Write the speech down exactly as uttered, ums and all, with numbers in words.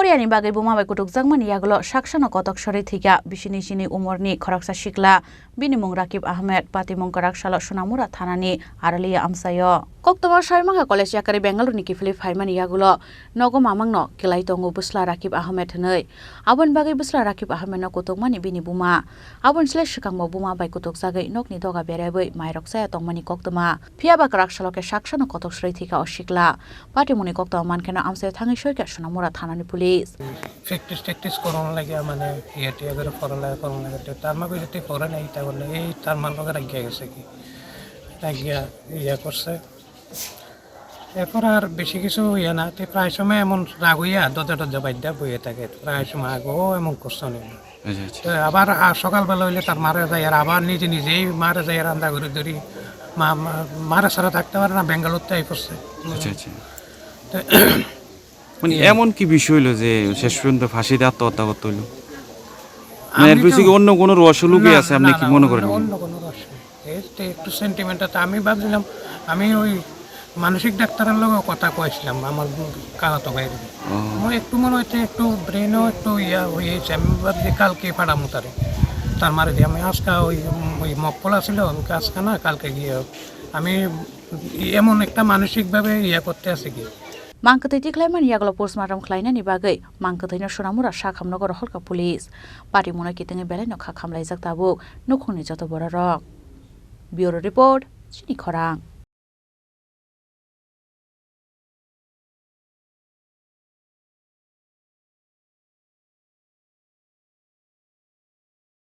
Phiyani bagwi buma bai kutukjakmani yagulo saksano kotok sorwi thwikha bisini sini umorni khoroksa sikla. Bini mung Rakib Ahmed, patimung kwrak salo Sonamura thanani Aralia amchaio. Koktwma Saimangkha College yakarwi Bengaluru ni kiphilwi phaimani yagulo nogo mamangno kwlai tongo bwsla Rakib Ahmed hwnwi. Aboni bagwi bwsla Rakib Ahmed no kutukmani bini buma. Aboni slai swkangbo buma bai kutukjagwi nokni doga beraiwi mairok chaya tongmani koktwma. Phiyaba kwrak salo khe saksano kotok swrwi thwikha o sikla. Patimungni koktwma mankheno amchaio thangwi soikha Sonamura thanani police. Practice tactics করানো লাগে, মানে, ইয়ে টিয়ে করে করা লাগে, করানো লাগে। তো তার মা কইছে, "তুই করে নাই, তা বললে, এই তার মার লগে রাখিয়া গেছে কি, রাখিয়া ইয়ে করছে।" এরপর আর বেশি কিছু ইয়ে না, তো প্রায় সময় এমন রাগ হইয়া দরজা টরজা বাইদ্যা বইয়ে থাকে, প্রায় সময় আগেও এমন করছে অনেক। আচ্ছা, আচ্ছা। তো আবার আ-, সকালবেলা হইলে তার মারে যায়, আর আবার নিজে নিজেই মারে যায়, রান্না করে ধরি, মা, মা, মারা ছাড়া থাকতে পারে না, বেঙ্গালোর তো এই করছে। আচ্ছা, আচ্ছা। তো মানে, হ্যাঁ। এমন কি বিষয় হইলো যে শেষ পর্যন্ত ফাঁসিতে আত্মহত্যা করতে হইলো? মানে, আমি এর পিছে তো কি অন্য কোনো রহস্য লুকিয়ে না, আছে? আপনি না, কি না, মনে অন্য, করেন? অন্য কোনো রহস্য নেই। এই তো একটু সেন্টিমেন্ট আছে। আমি ভাবছিলাম, আমি ওই মানসিক ডাক্তারের লগে কথা কইছিলাম, আমার কাকাতো ভাইয়ের। ও। আমার একটু মনে হচ্ছে একটু ব্রেনও একটু ইয়া হয়ে গেছে। আমি ভাবছি কালকে পাঠামু তারে। তার মারে দিয়ে আমি আজকে ওই, ওই মক্কল আছিল, আমি আজকে না, কালকে গিয়ে আমি এমন একটা মানসিকভাবে ইয়া করতে আছি কি। Mangkwtwi tikhlaimani yagulo postmortem khlainani bagwi mangkwthwino Sonamura sakhamnogo rohorkha police. Patimungno kitengwi belaino kha khamlaijak tabuk nukhungni joto bororok. Bureau Report, Chini Khorang.